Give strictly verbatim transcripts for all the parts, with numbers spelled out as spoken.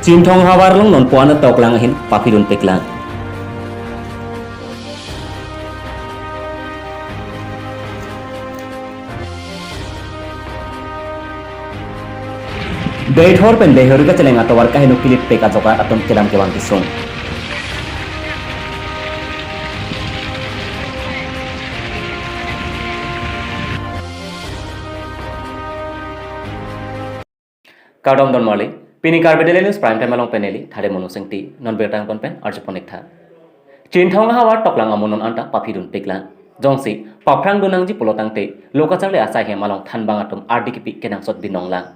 Chinthong havar along non puan toklang ahin paphidun piklang. Deithor pen Deihori kacheleng atovar kaheno kilit pek ajok rat atum kedam kevang kesung. Kardom don marli, pini Karbi Daily News Prime Time along pen neli Thade Monu Singti, non birta angkon pen arjupon ik tha. Chinthong havar toklang amonun anta paphidun piklang. Jongsi paphrangdun nangji pulo tangte, lo kacharli asai hem along thanbang atum ardi kipi kenangsot binong lang.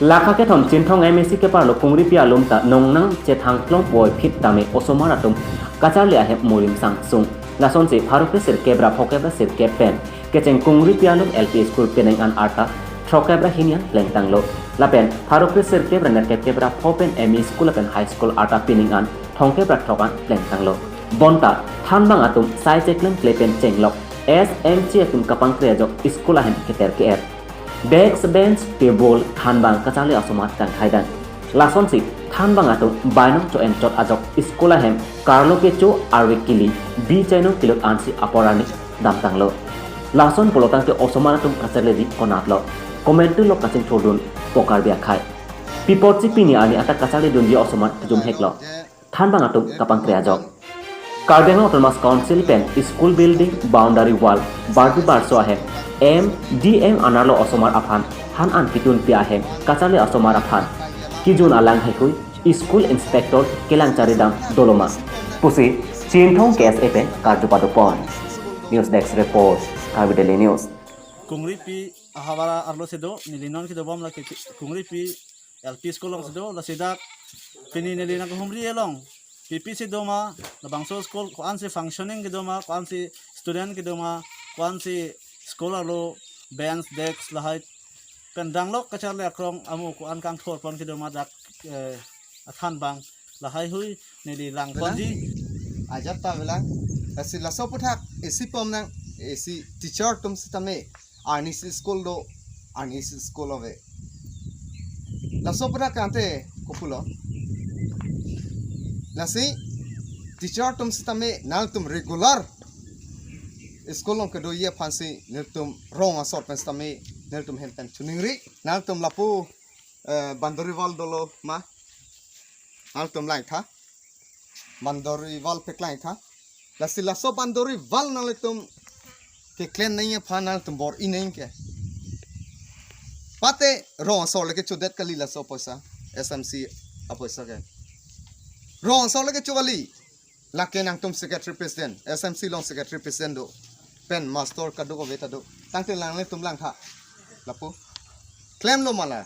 Lake kethom Chinthong M A C keparlo Kungripi alum ta nongnang chethang klong poi phit tame osomar atum kacharli ahem murim sangsung. Lasonsi pharo kre sirkep ra phokep ra sirkep pen kecheng Kungripi alum L P school penang an arta throkkep ra hini an plengtanglo. Lapen pharo kre sirkep ra nerkep kep ra pho pen M E school lapen high school arta pining an thomkep ra throk an plengtanglo. Bonta thanbang atum sai cheklem kle pen chenglok S M C atum kapangkre ajok school ahem keter ke-er. Desk, bench, table, thanbang kacharli asomar kangthai dang. Lasonsi thanbang atum bainong cho-en chot ajok school ahem karlo kecho arve kili bi chainong kilut ansi apor arni damtanglo. Lason pulo tangte osomar atum kacharli ri konatlo. Komantu lo kachingthurdun po Karbi akhei. Pi apotsi pini arni atak kacharlidunji osomar kejum heklo. Thanbang atum kapangkre ajok. Karbi Anglong Autonomous Council pen school building boundary wall bardu barso ahem M D M anerlo osomar aphan han an kitunpi ahem kacharli osomar aphan kijun alang heihui school inspector kelang charlidam doloma pusi Chinthong K S A pen karju padopon. News Desk Report, Karbi Daily News. Kungripi ahavar arlo si do, neli non kedobom lake Kungripi L P school along si do, lasi dak pini neli nangkehumri along. Pipi si doma, labangso school ko-ansi functioning kedoma, ko-ansi student kedoma, ko-ansi school arlo bench, desk lahai pen danglok kacharli akrong amu ko-an kangthurpon kedoma dak, eh, athanbang lahai hui neli langponji. Ajat ta avelang, lasi laso aphuthak isi pom nang, isi teacher atum sitame arnisi school do, arnisi school ave. Laso aphuthak ante kopulo. Lasi teacher atum sitame nangtum regular school along kedoji aphansi nangtum rong asor pen sitame nangtum ahin pen choningri. Nangtum lapu, eh, boundary wall dolo ma? Nangtum lang tha. Boundary wall peklang tha. Lasi laso boundary wall nanglitum keklem nangji aphan nangtum bor-i nang ke. Pate rong asor le kechodet kali laso apoisa, S M C apoisa ke. Rong asor le kecho kali. Lake nangtum secretary president, S M C along secretary president do. Pen master kadokave ta do. Tangte nanglitum lang tha. Lapu. Klemlo ma la.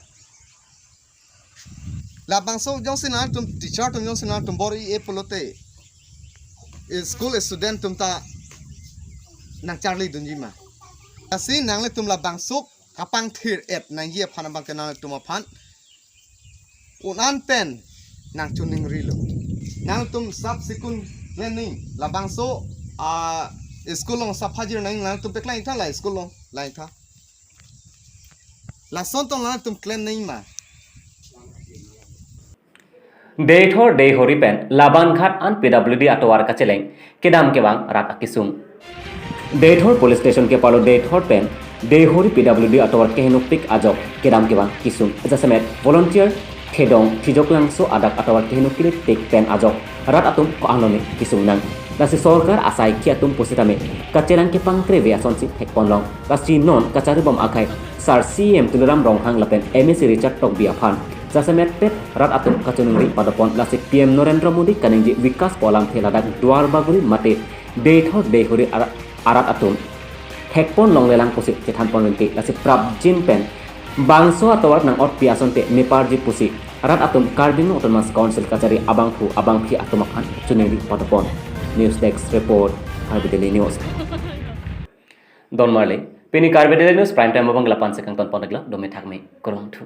Labangso jongsi nangtum teacher atum jongsi nangtum bor-i-e pulote school student atum ta nangcharlidunji ma? Lasi nanglitum labangso kapangthir-et nangji aphan abang ke nanglitum aphan un-an pen nangchoningrilo. Nangtum subsequent planning labangso, ah, school along saphajir nang nangtum peklang tha la school along lang tha. Lason tong nangtum klem nang ma? Deithor Deihori pen Laban Ghat an P W D atovar kacheleng kedam kevang rat akesung. Deithor Police Station keparlo Deithor pen Deihori P W D atovar kehenopik ajok kedam kevang kesung. Jasemet volunteer Thedong Thijoklangso adak atovar keheno kilit tik pen ajok rat atum ko-an lone kesung nang. Lasi sorkar asai ke atum pusitame kachelang kepangkreve asonsi thekponlong. Lasi non kacharibom akhei sar C E M Tuliram Ronghang lapen M A C Richard Tokbi aphan jasemet pet rat atum kachoningri padopon, lasi P M Narendra Modi kaningje vikas pu alamthe ladak Duarbagori mate Deithor Deihori ara-, arat atum thekponlonglelang pusi chethanpon rinti, lasi prapjin pen bangso atovar nang-otpi asonte neparji pusi rat atum Karbi Anglong Autonomous Council kachari abangphu abangphi atum aphan choningri padopon. News Desk Report, Karbi Daily News. Don marli, pini Karbi Daily News Prime Time abang lapu-an si kangtonpon iklo, dome thakme, kurvangthu.